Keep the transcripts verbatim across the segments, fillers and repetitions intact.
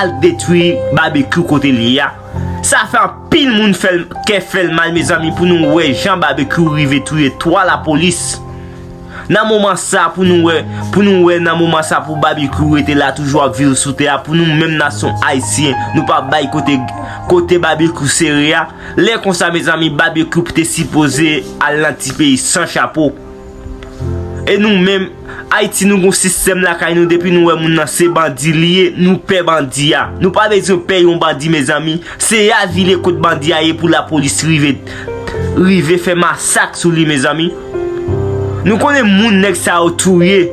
al detwi Babekyou kote li ye a. Sa fè anpil moun fè l, kè fè l mal, mezanmi, pou nou wè jan Babekyou rive touye twa lapolis. Nan moman sa, pou nou wè, pou nou wè nan moman sa, pou Babekyou rete la toujou ap viv sou tè a, pou nou menm nasyon ayisyen, nou pa bay kote, kote Babekyou sere a. Lè konsa, mezanmi, Babekyou te sipoze al nan ti peyi san chapo. E nou menm, Ayiti, nou gon sistèm lakay nou, depi nou wè moun nan se bandi li ye, nou pè bandi a. Nou pa bezwen pè yon bandi, mezanmi. Se avile kot bandi a ye pou lapolis rive, rive fè masak sou li, mezanmi. Nou konnen moun nèg sa yo touye,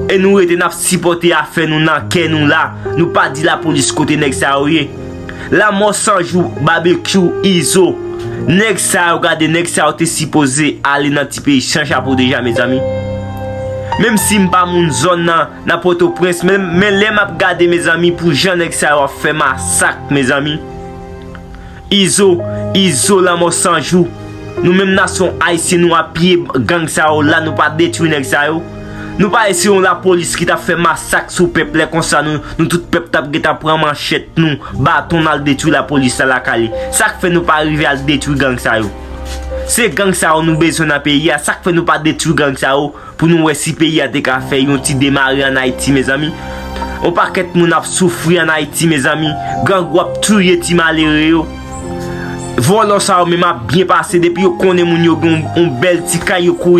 e nou rete n ap sipòte afè nou nan kè nou la. Nou pa di lapolis kote nèg sa yo ye. Lanmò san jou, Babekyou, Izo. Nèg sa yo, gade, nèg sa yo te sipoze ale nan ti peyi san chapo deja, mezanmi. Menm si m pa moun zòn nan, nan Pòtoprens, men, men lè m ap gade, mezanmi, pou jan nèg sa yo ap fè masak, mezanmi. Izo, Izo, lanmò san jou. Nou menm nasyon ayisyen, nou apiye gang sa yo la, nou pa detwi nèg sa yo. Nou pa eseye yon lapolis ki t ap fè masak sou pèp lè konsa, nou, nou tout pèp t ap gentan pran manchèt nou, baton, n al detwi lapolis la lakay li. Sa k fè nou pa rive al detwi gang sa yo? Se gang sa yo nou bezwen nan peyi a. Sa k fè nou pa detwi gang sa yo pou nou wè si peyi a te ka fè yon ti demare ann Ayiti, mezanmi? Yon pakèt moun ap soufri ann Ayiti, mezanmi. Grangou ap touye ti malere yo. Vòlò sa yo menm ap byen pase, depi yo konnen moun yo gen yon, yon bèl ti kay, yo kouri